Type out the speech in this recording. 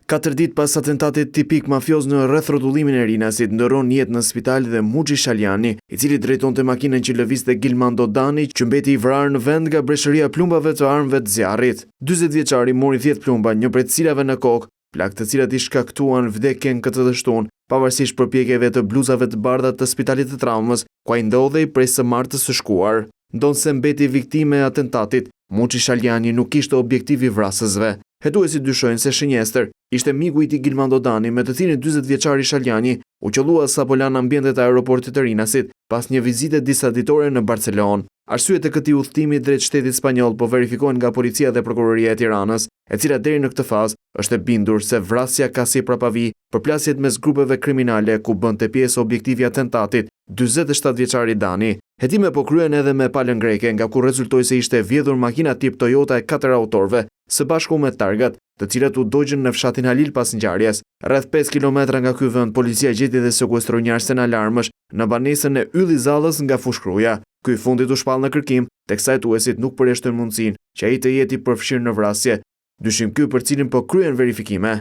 Katër ditë pas atentatit tipik mafioz në rrethrrotullimin e Rinasit, ndërron jetë në spital dhe Muçi Shaljani, i cili drejtonte makinën që lëvizte Gilmando Dani, që mbeti i vrarë në vend nga breshëria e plumbave të armëve të zjarrit. 40 vjeçari mori 10 plumba, një prej të cilave në kokë, plagë të cilat i shkaktuan vdekjen këtë të shtunë, pavarësisht përpjekjeve të bluzave të bardha të spitalit të traumës, ku ai ndodhej prej së martës së shkuar. Ndonëse mbeti viktimë e atentatit, Muçi Shaljani nuk ishte objektiv i vrasësve. Hetuesit dyshojnë se shënjestër ishte miku i tij Gilmando Dani, me të cilin 40 vjeçari Shaljani u qëllua sapo lanë ambientet e aeroportit të Rinasit pas një vizite disa ditore në Barcelonë. Arsyet e këtij udhëtimi drejt shtetit spanjoll po verifikohen nga policia dhe prokuroria e Tiranës, e cila deri në këtë fazë është e bindur se vrasja ka si prapavijë përplasjet mes grupeve kriminale ku bënte pjesë objektivi i atentatit, 47 vjeçari Dani. Hetime po kryhen edhe me palën greke, nga ku rezultoi se ishte vjedhur makina tip Toyota e katër autorëve, së bashku me targat, të cilat u dogjën në fshatin Halil pas ngjarjes. Rreth 5 kilometra nga ky vend, policia gjeti dhe sekuestroi një arsenal armësh në banesën e Ylli Zallës nga Fushkruja. Ky i fundit u shpall në kërkim, teksa hetuesit nuk përjashtojnë mundësinë që ai të jetë i përfshirë në vrasje. Dyshim ky për cilin po kryhen verifikime.